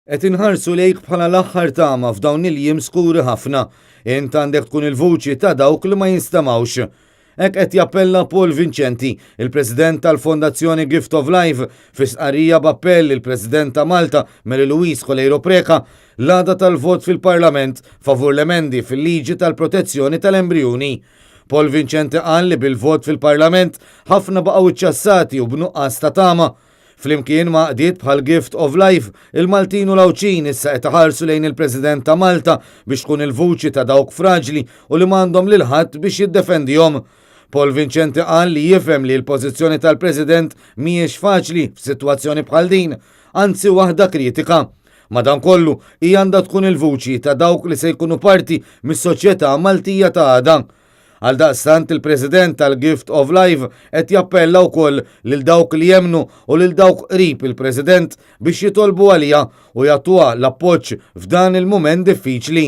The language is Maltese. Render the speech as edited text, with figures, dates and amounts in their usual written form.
Qed inħarsu lejk bħala l-aħħar tama f'dawn il-jiem skuri ħafna. Int għandek tkun il-vuċi ta' dawk li ma jinstemgħux. Hekk qed jappella Paul Vincenti, il-President tal-Fondazzjoni Gift of Life, fi stqarrija b'appell lill-President ta' Malta, Mary Louise Coleiro Preca, l-għada tal-vot fil-Parlament favur l-emendi fil-liġi tal-protezzjoni tal-embrijuni. Paul Vincenti qal li bil-vot fil-Parlament ħafna baqgħu iċċassati u b'nuqqas ta' tama. Flimkien ma' għaqdiet bħal Gift of Life, il-Maltin u l-Għawdxin issa qed iħarsu lejn il-President ta' Malta biex tkun il-vuċi ta' dawk fraġli u li m'għandhom lil ħadd biex jiddefendihom. Paul Vincenti qal li jifhem li l-pożizzjoni tal-President mhijiex faċli f'sitwazzjoni bħal din, anzi waħda kritika. Madankollu, hi għandha tkun il-vuċi ta' dawk li se jkunu parti mis-soċjetà Maltija ta' għada. Għaldaqstant il-President tal-Gift of Life qed jappella wkoll lil dawk li jemmnu u lil dawk qrib il-President biex jitolbu għaliha u jagħtuha l-appoġġ f'dan il-mument diffiċli.